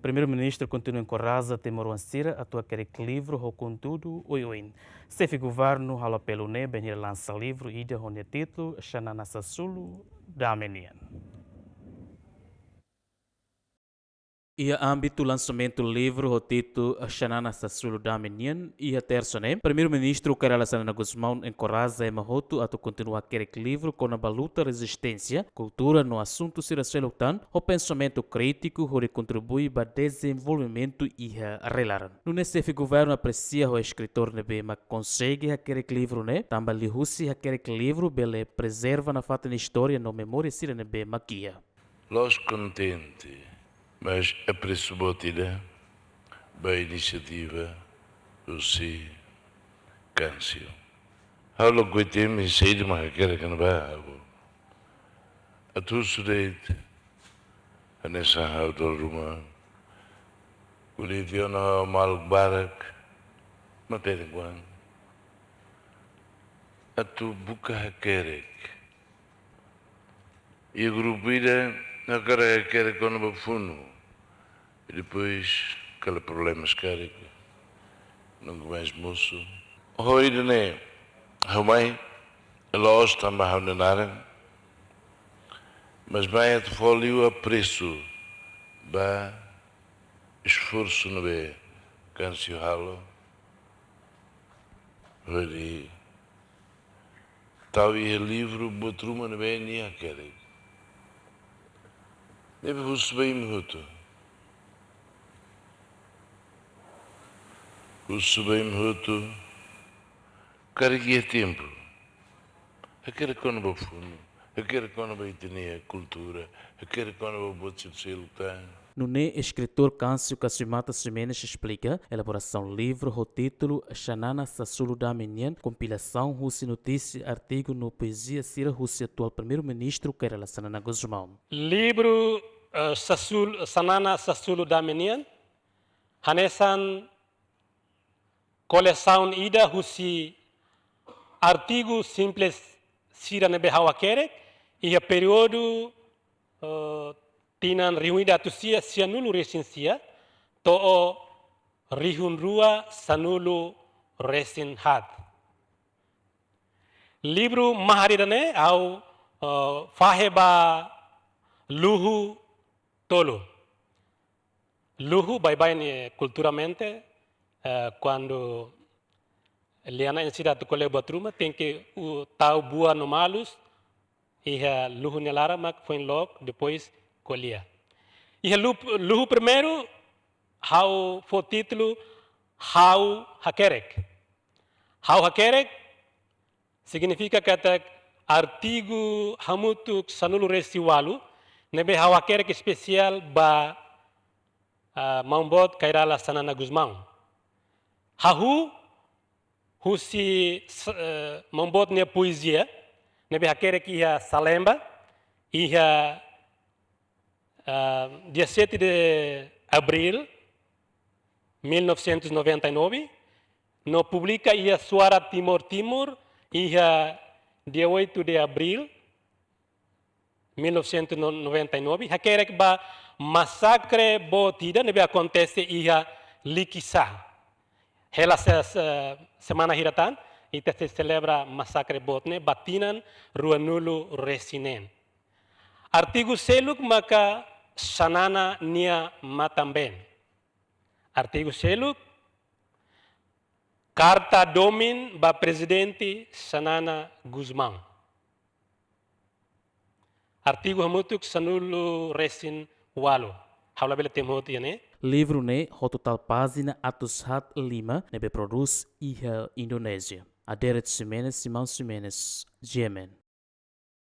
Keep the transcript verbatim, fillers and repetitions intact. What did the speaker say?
Primeiru-Ministru kontinua enkoraja timoroan sira atu hakerek livru ho konteúdu oioin. Xefe Governu halo apelu ne'e bainhira lansa livru ida ho nia títulu Xanana Sasulu Dame Nian. Iha ámbitu lansamentu livru ho títulu Xanana Sasulu Dame Nian, iha Tersa ne'e, Primeiru-Ministru Kay Rala Xanana Gusmão enkoraja ema hotu atu kontinua hakerek livru kona-ba luta rezisténsia, kultura no asuntu sira seluk tan, ho pensamentu krítiku hodi kontribui ba dezenvolvimentu iha rai-laran. Nune'e Xefe Governu apresia ho eskritór ne'ebé mak konsege hakerek livru ne'e, tanba liuhusi hakerek livru bele prezerva nafatin istória no memória sira ne'ebé mak iha. La'ós kontente, mas apresu boot ida ba inisiativa husi Câncio. Ha'u lakohi temi saida mak hakerek iha ne'ebá, ha'u atu husu de'it, hanesan ha'u dala ruma ko'alia tiha ona ho maluk barak, maibé por enkuantu atu buka hakerek. Iha grupu ida hakarak hakerek kona-ba funu. I depois, kala problema sira karik, nunka mais mosu. Ho ida-ne'e, ha'u mai, la'ós tanba ha'u-nia naran, mas mai atu fó liu apresu ba esforsu ne'ebé Câncio halo, hodi tau iha livru buat ruma ne'ebé nia hakerek. Ne'ebé husu ba imi hotu. Husu ba imi hotu. Karik iha tempu, hakerek kona-ba funu, hakerek kona-ba ita-nia kultura, hakerek kona-ba buat sira seluk tan. Nune'e eskritór Câncio Câncio Mata Ximenes esplika, elaborasaun livru ho títulu Xanana Sasulu Dame Nian, kompilasaun husi notísia, artigu no poezia sira husi atuál Primeiru-Ministru Kay Rala Xanana Gusmão. Livru, eh, Sasul-, Xanana Sasulu Dame Nian, hanesan kolesaun ida husi artigu simples sira ne'ebé ha'u hakerek, iha períodu, eh, tinan rihun ida atus sia sianulu-resin-sia, to'o rihun rua sanulu-resin-haat. Livru mahar ida-ne'e ha'u, eh, fahe ba luhu tolu. Luhu baibain ne'e kulturalmente, eh, kuandu lia-na'in sira atu ko'alia buat ruma, tenke, uh, tau buah no malus iha luhu nia laran mak foin loke, depois ko'alia. Iha lu-, luhu primeiru, ha'u fó títulu Ha'u Hakerek. Ha'u Hakerek signifika katak artigu hamutuk sanulu-resin-ualu, ne'ebé ha'u hakerek espesiál ba, ah, Maun Boot Kay Rala Xanana Gusmão. Hahú husi s-, eh, Maun Boot nia poezia, ne'ebé hakerek iha Salemba, iha, ah, dia sete de abril mil novecentos e noventa e nove, no publika iha Suara Timor Timur, iha dia oito de abril mil novecentos e noventa e nove, hakerek ba masakre boot ida ne'ebé akontese iha Likisá. Hela se-, se-, semana hira tan, ita sei selebra masakre boot ne'e ba tinan ruanulu-resin-neen. Artigu seluk maka Xanana nia matan-been. Artigu seluk, karta domin ba Prezidente Xanana Gusmão. Artigu hamutuk sanulu-resin-ualu. Ha'u labele temi hotu iha ne'e. Livru ne'e ho totál pájina atus haat lima, ne'ebé prodús iha Indonézia. Aderet Ximenes, Simão Ximenes, G M N.